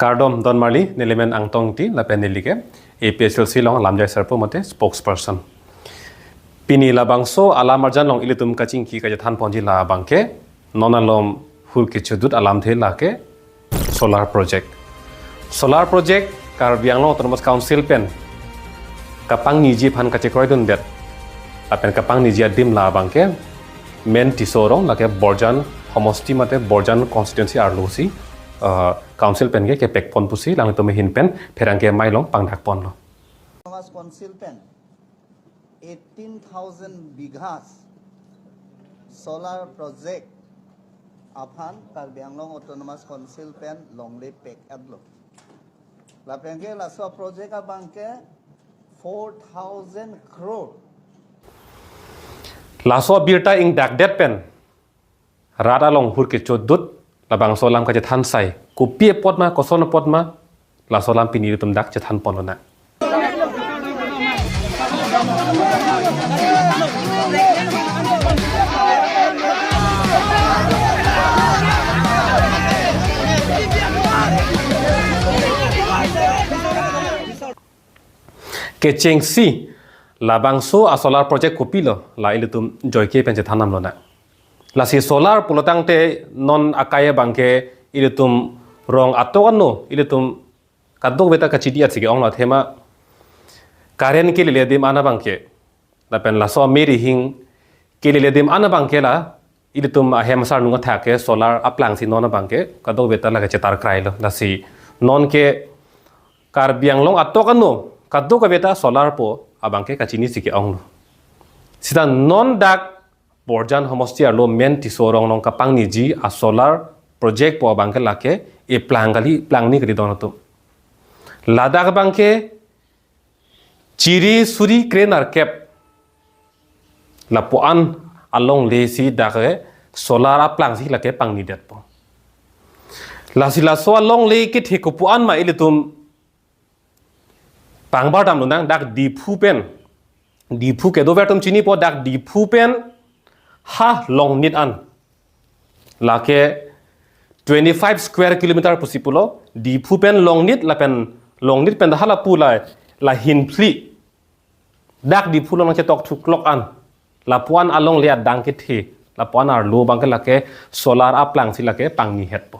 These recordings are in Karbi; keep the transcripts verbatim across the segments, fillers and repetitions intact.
Kardom donmarli, nelimen Angtong Ingti, lapen neli ke A P H L C along lamjai sarpo mate spokesperson. Pini labangso alam arjan along ilitum kachingki kachethan ponji la abangke, non alom hur kechodut alamthe lake solar project. Solar project Karbi Anglong Autonomous Council pen kapangniji aphan kachekroidundet. Lapen kapangniji adim la abangke main Tisorong lake Borjan homosti mate Borjan constituency arlo si, uh, council pen ke kepek pon pusi alanglitum ahin pen pherangke amei along pangdak ponlo. Autonomous Council pen eighteen thousand bighas solar project aphan Karbi Anglong Autonomous Council pen longle pek-etlo. Lapen ke laso project abangke four thousand crore. Laso abirta ingdakdet pen rat along hur kechodut labangso alam kachethan sai. Kopi apot ma, koson apot ma, laso alam pini ilitum dak chethan ponlonang. Kechengsi labangso asolar project kopilo, la ilitum joike pen chethan damlonang. Lasi solar pulotangte non akai abangke ilitum rong atok ano ilitum kadokave ta kachidi atsi ke-onglo athema current kelele adim an abangke, lapen laso amei rihing kelele adim an abangke la ilitum ahem asarnung athak ke solar aplang si non abangke kadokave ta lake chetar krailo. Lasi non ke Karbi Anglong atok ano kadokave ta solar po abangke kachini si ke-onglo. Sita non dak Borjan homosti arlo main Tisorong along kapangniji asolar project po abangke lake eplang kali, plangni kali don atum. Ladak abangke chiri suri krenerkep lapu-an alongle si dak ke solar aplang si lake pangnidetpo. Lasi laso alongle kethe kopu-an ma ilitum pangbar damlonang, dak Diphu pen. Diphu kedover atum chinipo, dak Diphu pen ha Longnit an. Lake twenty-five square kilometer pusi pulo, Diphu pen Longnit lapen Longnit pen hala pu la, la Hinphli. Dak Diphu along chetok thuklok an. Lapu-an alongle adang kethe, lapu-an arlo abangke lake solar aplang si lake pangnihetpo.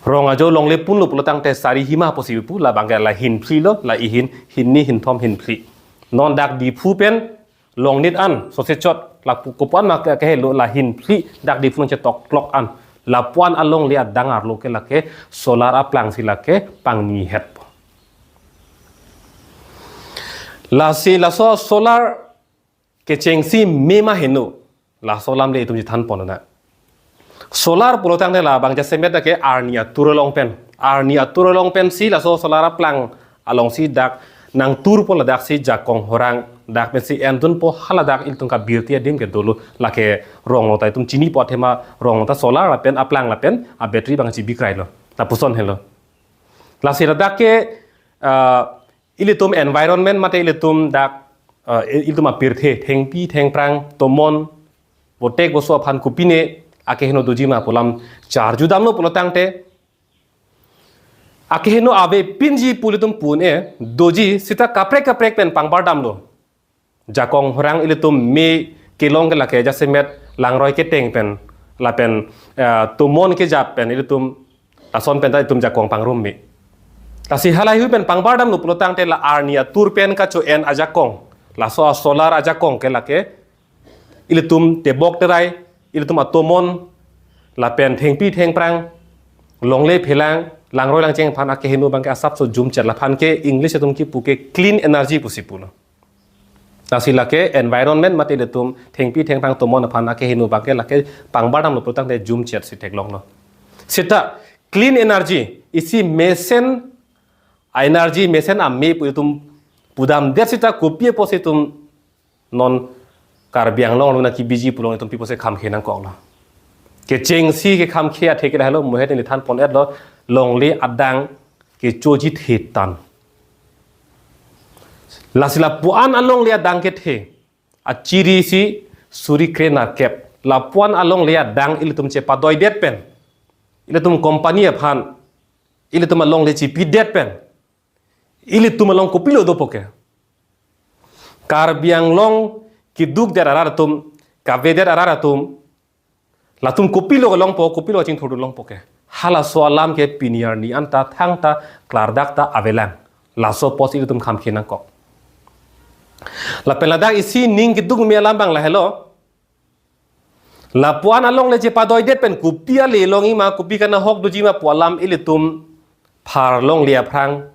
Rong ajo longle punlo pulotangte Sarihima pusi pu, la abangke la Hinphli lo, la ihin, hinni, hinthom, hinphli. Non dak Diphu pen Longnit an sose chot, lapu kopu-an ma ke, kehelo, la Hinphli dak Diphu along chetoklok an. Lapu-an alongle adang arlo ke lake solar aplang si lake pangnihetpo. Lasi laso solar kechengsi me ma heno, laso alam le itum chethan ponlonang. Solar pulotangte labang jasemet dak ke arni atur along pen. Arni atur along pen si laso solar aplang along si dak nangturpo, ladak si jakong horang dak pen si endunpo, haladak ilitum kabirti adim ke dolo, lake Ronglo ta itum chinipo athema Ronglo ta solar lapen aplang lapen a battery abang chibi krailo. Lapuson helo. Lasi ladak ke, ah, ilitum environment mate ilitum dak, ah, ilitum apirthe, thengpi thengphrang, tomon, botek boso aphan kopine akeheno doji ma pu alam charju damlo pulotangte, akeheno avepinji pu ilitum pu un-e, doji, sita kaprek kaprek pen pangbar damlo. Jakong horang ilitum me kelong ke lake jasemet langroi keteng pen, lapen, eh, tomon kejap pen ilitum lason pen ta itum jakong pangrum me. Lasi halahei pen pangbar damlo pulotangte la arni atur pen kacho-en ajakong, laso asolar ajakong ke lake ilitum tebok terai, ilitum atomon, lapen thengpi thengphrang, longle phelang, langroi langcheng aphan akeheno abangke asapso jumchet, laphan ke English atum kipu ke clean energy pusi pulo. Lasi lake environment mate ilitum thengpi thengphrang tomon aphan akeheno abangke lake pangbar damlo pulotangte jumchet si theklonglo. Sita clean energy, isi mesen a-energy, mesen ame pu itum pudamdet sita kopi apotsi itum non Karbi Anglong along na kebiji pu along itum pi apotsi kham khe nangkoklo. Kechengsi kekham khe athe ke lahelo, mohet neli than pon-etlo, longle adang kechoji thetan. Lasi lapu-an alongle adang kethe, achiri si suri krenerkep, lapu-an alongle adang ilitum chepadoidet pen, ilitum company aphan ilitum alongle chipidet pen ilitum along kopilo dopo ke? Karbi Anglong kedukdet arat atum, kavedet arat atum, latum kopilo longpo, kopilo chingthurdun longpo ke? Halaso alam ke pini arni anta thangta klardak ta avelang. Laso apotsi ilitum khamkhe nangkok. Lapen ladak isi ning keduk me alam abang lahelo. Lapu-an alongle chepadoidet pen kopi ale longji ma, kopi kanahok doji ma pu alam ilitum phar longle aphrang,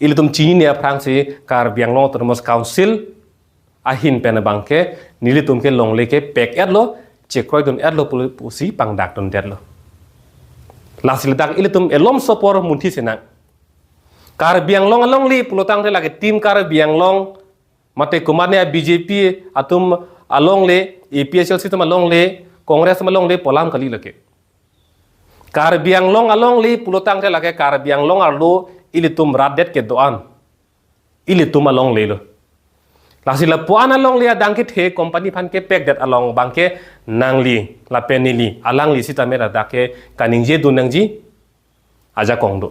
ilitum chinine aphrangsi Karbi Anglong Autonomous Council ahin pen abangke nelitum ke longle ke pek-etlo, chekroidun-etlo pu-, pusi pangdakdundetlo. Lasi ladak ilitum elomso apor munthi sinang. Karbi Anglong alongle pulotangte lake Team Karbi Anglong, mate komatne B J P atum alongle, A P H L C atum alongle, Congress atum alongle pu alam kali lake. Karbi Anglong alongle pulotangte lake Karbi Anglong arlo ilitum rat det kedo-an ilitum alonglelo. Lasi lapu-an alongle adang kethe company aphan kepekdet along abangke nangli lapen neli, alangli sitame ladak ke kaningjedun nangji ajakong do.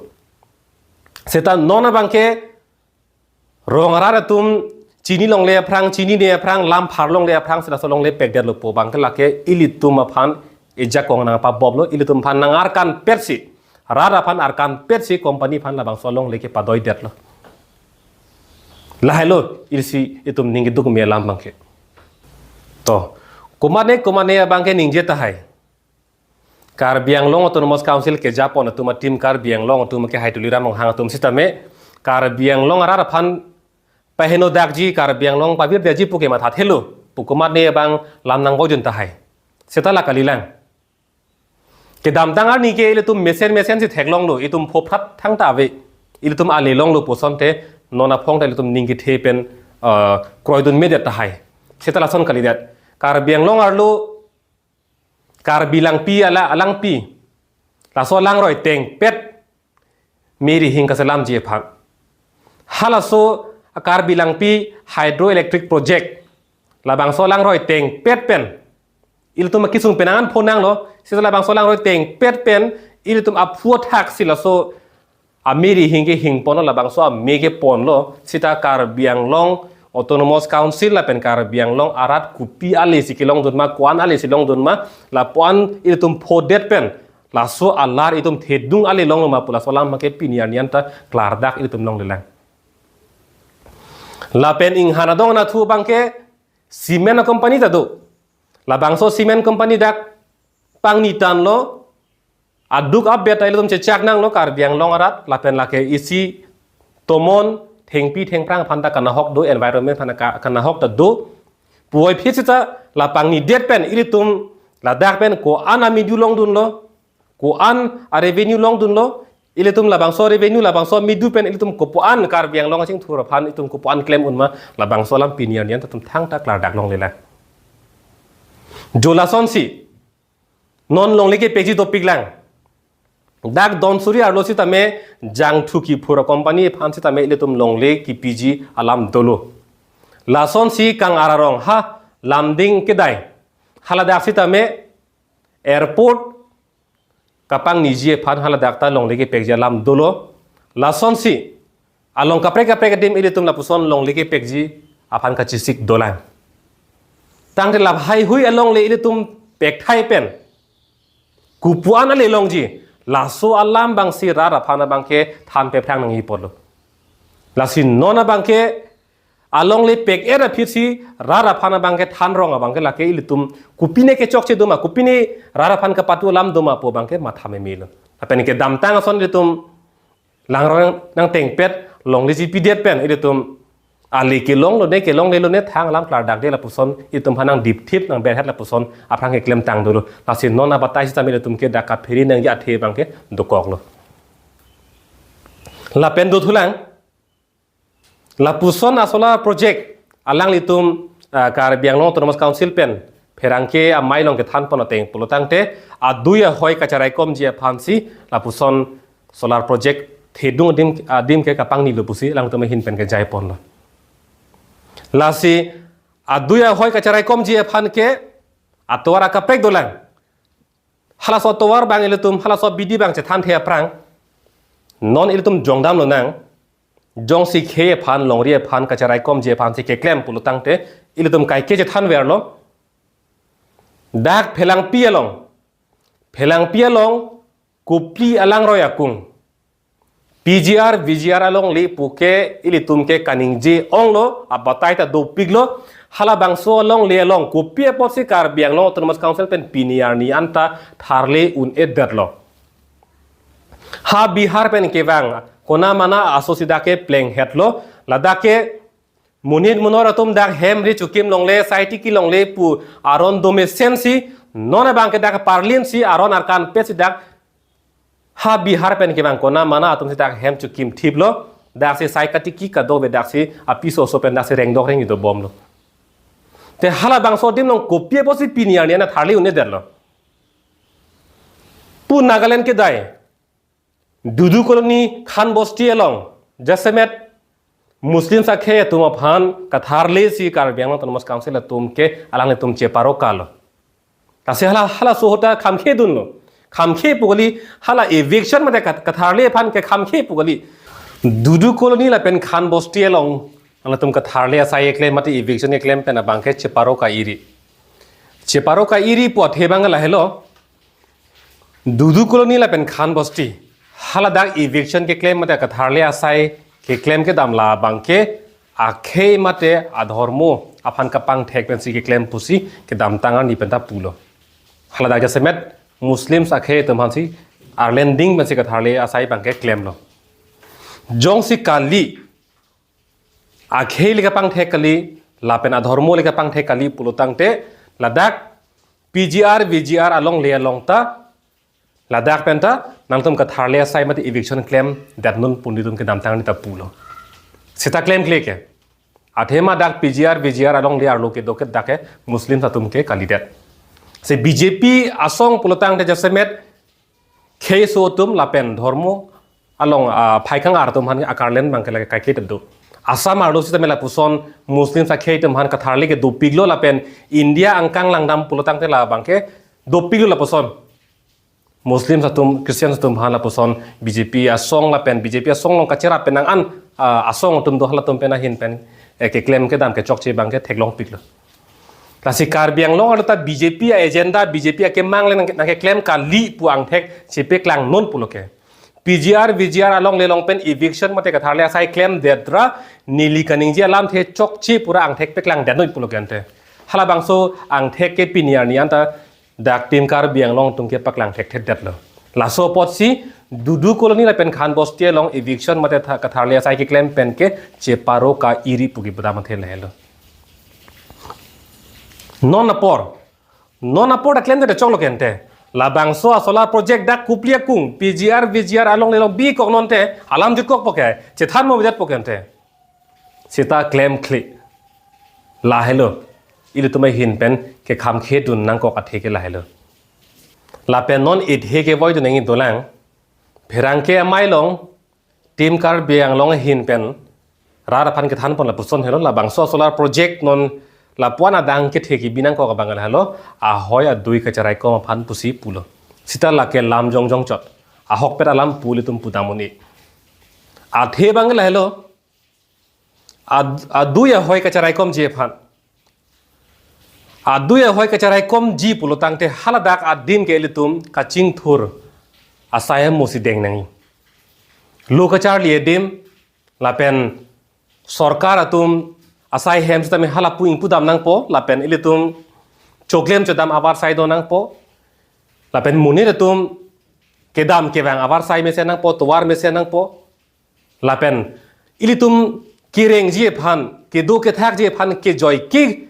Seta non abangke rong arat atum chini longle aphrang, chinine aphrang, lam phar longle aphrang, seta laso longle pekdetlo pu abangke lake ilitum aphan ejakong nangpaboplo, ilitum aphan nangarkanpetsi, rat aphan arkanpetsi company aphan labangso alongle kepadoidetlo. Lahailo isi itum ning keduk me alam abangke. To, komatne komatne abangke ningje tahai. Karbi Anglong Autonomous Council kejapon atum a-Team Karbi Anglong atum ke hai Tuliram Ronghang atum sitame Karbi Anglong arat aphan pahenodakji, Karbi Anglong pavirdetji pu ke mathathelo pu komatne abang lam nangboidun tahai. Seta la kalilang. Kedamtang arni ke ilitum mesen mesen si theklonglo, itum phophat thangta ave. Ilitum ale longlo pu asonte non aphong ta ilitum ning kethe pen, eh, kroidunmedet tahai. Seta lason kalidet. Karbi Anglong arlo Karbi Langpi ala alangpi. Laso alangroi tengpet me rihing kaselamji aphan. Halaso a-Karbi Langpi Hydroelectric Project, labangso alangroi tengpet pen ilitum akisung penang an phonanglo, seta labangso alangroi tengpet pen ilitum aphu athaksi laso ame rihing kehingponlo, labangso ame keponlo, seta Karbi Anglong Autonomous Council lapen Karbi Anglong arat kopi ale si kelongdun ma, ko-an ale si longdun ma, lapu-an ilitum phodet pen laso alar itum thedung ale longlo ma pu laso alam ke pini arni anta klardak ilitum longlelang. Lapen inghan adong anatthu abangke cement a-company ta do. Labangso cement company dak pangni tanlo, aduk abet ta ilitum chechak nanglo Karbi Anglong arat, lapen lake isi tomon thengpi thengphrang aphan ta kanahok do, environment aphan ka-, kanahok ta do. Puvoiphit seta la pangnidet pen ilitum ladak pen ko-an amedu longdunlo, ko-an a-revenue longdunlo, ilitum labangso revenue, labangso amedu pen ilitum kopu-an Karbi Anglong achingthur aphan itum kopu-an klem un ma, labangso alam pini arni anta itum thangta klardak longlelang. Jo lasonsi non longle kepekji dopiklang. Dak Donsuri arlo sitame Jangthu kiphur a-company aphan sitame ilitum longle kipiji alam dolo. Lasonsi Kangar arong ha Lumding kedai, haladak sitame airport kapangniji aphan haladak ta longle kepekji alam dolo. Lasonsi along kaprek kaprek adim ilitum lapuson longle kepekji aphan kachesik dolang. Tangte lahaihui alongle ilitum pekthai pen kopu-an ale longji, laso alam abangsi rat aphan abangke than pephrang nangji apotlo. Lasi non abangke alongle pek-et aphi si rat aphan abangke than rong abangke lake ilitum kopine kechokche do ma, kopine rat aphan kapatu alam do ma pu abangke matha memelo. Lapen kedamtang ason ilitum langroi nangtengpet longle chipidet pen ilitum ale kelonglone, kelonglelone, thang alam klardakde lapuson itum aphan nangdipthip nangberhet lapuson aphrang keklem tang dolo. Lasi non abatai sitame ilitum ke dak kapheri nangji athe abangke dokoklo. Lapen dothulang, lapuson a-solar project alanglitum, ah, Karbi Anglong Autonomous Council pen pherangke amei along kethanpon ateng pulotangte adui ahoi kacharaikomji aphansi lapuson solar project thedung adim, adim ke kapangnilo pusi alangtum ahin pen kejaiponlo. Lasi adui ahoi kacharaikomji aphan ke atovar akaprek dolang. Halaso tovar abang ilitum, halaso abidi abang chethanthe aphrang, non ilitum jongdam lonang. Jongsi khei aphan, longri aphan, kacharaikomji aphansi keklem pulo tangte, ilitum kaike chethanverlo. Dak Phelangpi along, Phelangpi along Kopili alangroi akung, P G R, V G R alongle puke ilitum ke kaningje onglo, abatai ta dopiklo. Halabangso alongle along kopi apotsi Karbi Anglong Autonomous Council pen pini arni anta tharle un-edetlo. Ha Bihar pen kevang kona mana aso si dak ke plenghetlo, ladak ke monit monor atum dak hem ri chukim longle, sai tiki longle pu aron do mesensi, non abang ke dak parlinsi aron arkan petsi dak ha Bihar pen kevang kona mana atumsi dak hem chukim thiplo, daksi sai katiki kadokave daksi apiso oso pen daksi rengdok rengji dobomlo. Te halabangso adim along kopi apotsi pini arni anta tharle un-edetlo. Pu Nagaland kedai Dudu Colony Khan Bosti along jasemet Muslims akhei atum aphan katharlesi Karbi Anglong Autonomous Council atum ke alanglitum cheparokalo. Lasi hala, halaso ahut ta khamkhedunlo. Khamkhe pu kali, hala eviction mate kat-, katharle aphan ke khamkhe pu kali. Dudu Colony lapen Khan Bosti along alangtum katharle asai keklem mate eviction keklem pen abang ke cheparoka-iri. Cheparoka-iri pu athe abang lahelo. Dudu Colony lapen Khan Bosti haladak eviction keklem mate katharle asai keklem kedam labang ke akhei mate adhormo aphan kapangthek pensi keklem pusi kedamtang arni pen ta pulo. Haladak jasemet Muslims akhei atum aphansi arlending pensi katharle asai abang ke klemlo. Jongsi kali, akhei le kapangthek kali lapen adhormo le kapangthek kali pulo tangte, ladak P G R, V G R alongle along ta, ladak pen ta nangtum katharle asai mate eviction klemdetnon pu nelitum kedamtang arni ta pulo. Seta klemkle ke. Athema dak P G R, V G R alongle arlo kedo ke dak ke Muslims atum ke kalidet. Si B J P asong pulo tangte jasemet kheiso atum lapen dhormo along, ah, phaikang arlo atum aphan akarlen abang ke lake kaiketa do. Assam arlo sitame lapuson Muslims akhei atum aphan katharle ke dopiklo lapen India angkang langdam pulo tangte labang ke dopiklo lapuson. Muslims atum, Christians atum aphan lapuson B J P asong lapen B J P asong along kacherap pen nang an, ah, asong atum do halatum pen ahin pen, eh, keklem kedam kechokche abang ke theklongpiklo. Lasi Karbi Anglong arlo ta B J P a-agenda, B J P akemang le nang, nangkeklem kali pu angthek chepeklang non pulo ke. P G R, V G R alongle along pen eviction mate katharle asai klemdetra neli kaningje alamthe chokche pura angthek peklangdetnon pulo ke ante. Halabangso angthek ke pini arni anta dak Team Karbi Anglong atum ke paklang thekthedetlo. Laso apotsi Dudu Colony lapen Khan Bosti along eviction mate tha-, katharle asai keklem pen ke cheparoka-iri pu kipudam athe lahelo. Non apor, non apor dak klemde choklo ke ante. Labangso a-solar project dak Kopili akung, P G R, V G R alongle along bikok non te, alam jutkokpo ke, chethanmo bidatpo ke ante. Seta klemkle. Lahelo. Ilitum ahin pen kekhamkhedun nangkok athe ke lahelo. Lapen non ethe kevoidun nangji dolang. Pherangke amei along Team Karbi Anglong ahin pen rat aphan kethanpon lapuson helo, labangso a-solar project non lapuan adang kethe kebi nangkok abang lahelo, ahoi adui kacharaikom aphan pusi pulo. Seta lake lam jongjong chot. Ahokpet alam pu ilitum pudam un-e. Athe abang lahelo, ad-, adui ahoi kacharaikomji aphan. Adui ahoi kacharaikomji pulo tangte haladak adim ke ilitum kachingthur asai hem mosi deng nangji. Lo kacharli adim lapen sorkar atum asai hem sitame hala pu ingpudam nangpo, lapen ilitum choklem chodam avarsai do nangpo, lapen monit atum kedam kevang avarsai mesen nangpo, tovar mesen nangpo, lapen ilitum kerengji aphan, kedo kethakji aphan, kejoi ke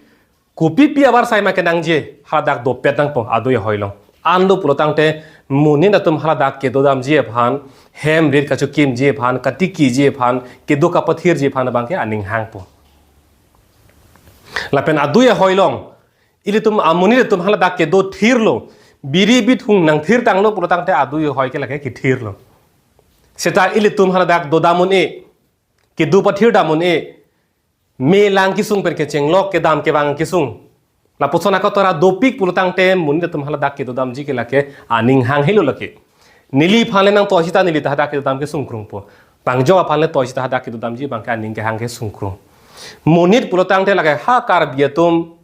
kopipi avarsai ma kenangji, haladak dopet nangpo adui ahoi along. Anlo pulo tangte monit atum haladak kedodamji aphan, hem rit kachokimji aphan, katikiji aphan, kedo kapathirji aphan abang ke aning hangpo. Lapen adui ahoi along ilitum amonit atum haladak kedo thirlo, biri bithung nangthirtanglo pulo tangte adui ahoi ke lake kethirlo. Seta ilitum haladak dodam un-e, kedo pathirdam un-e, me lang kesung pen kechenglok, kedam kevang kesung, Lapuson akotora dopik pulotangte monit atum haladak kedodamji ke lake aning hang helo lake. Neliphan le nangtoisi ta neli ta hadak kedodam ke sungkrungpo. Pangjok aphan le toisi ta hadak kedodamji abang ke aning kehang ke sungkrung. Monit pulotangte lake ha Karbi atum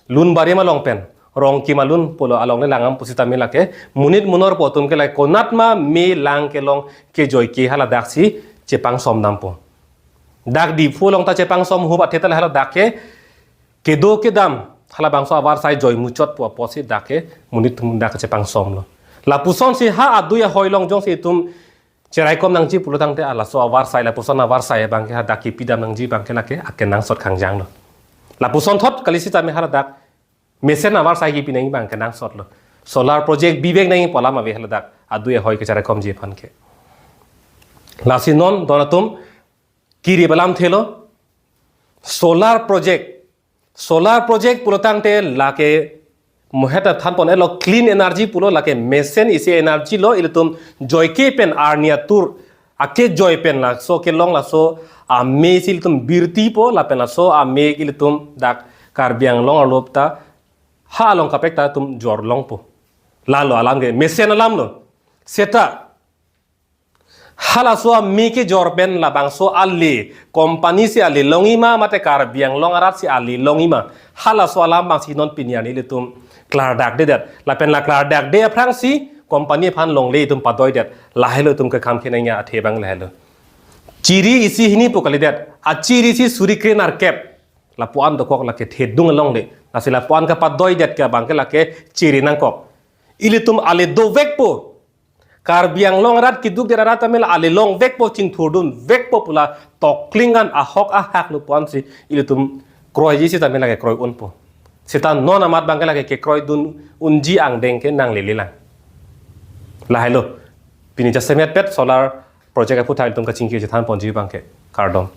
lun bari malong pen rongkim alun pulo along le langdam pusitame lake monit munorpo atum ke lake konatma me lang kelong kejoike haladak si chepangsom dampo. Dak Diphu along ta chepangsom hup athe ta le haladak ke kedo kedam halabangso avarsai joi muchotpo apotsi dak ke monit atum dak chepangsomlo. Lapusonsi ha adui ahoi along jongsi itum cheraikom nangji pulotangte halaso avarsai, lapuson avarsai abang ke hadak kipidam nangji abang ke lake akenangsot kangjanglo. Lapuson thot kalisitame haladak mesen avarsai kipi nangji abang kenangsotlo. Solar project bibek nangji pu alam ave haladak adui ahoi kecheraikomji aphan ke. Lasi non don atum kiri balam thelo solar project. Solar project pulotangte lake mohet thanpon-etlo clean energy pulo, lake mesen isi energy lo, ilitum joike pen arni atur akejoi pen laso kelong laso ame si ilitum birtipo lapen laso ame ilitum dak Karbi Anglong arlo ta ha along kaprek ta itum jorlongpo. Lalo alam ke mesen alamlo. Seta halaso ame kejor pen labangso ale company si ale longji ma mate Karbi Anglong arat si ale longji ma, halaso alam abangsi non pini arni ilitum klardakdedet. Lapen la klardakde aphrangsi company aphan longle itum padoidet. Lahelo itum kekam kenangji athe abang lahelo. Chiri isi hini pu kalidet. Achiri isi suri krenerkep. Lapu-an dokok lake thedung alongle. Lasi lapu-an kapadoidet ke abang ke lake chiri nangkok. Ilitum ale dovekpo. Karbi Anglong arat kedukdet arat tame la ale longvekpo, chingthurdunvekpo pu la tokling an ahok ahak lo pu-ansi ilitum kroiji sitame lake kroi unpo. Seta non amat abang ke lake kekroidun unji angdeng ke nanglelelang. Lahelo. Pini jasemet pet solar project aphuthak ilitum kachingki chethanponji abang ke. Kardom.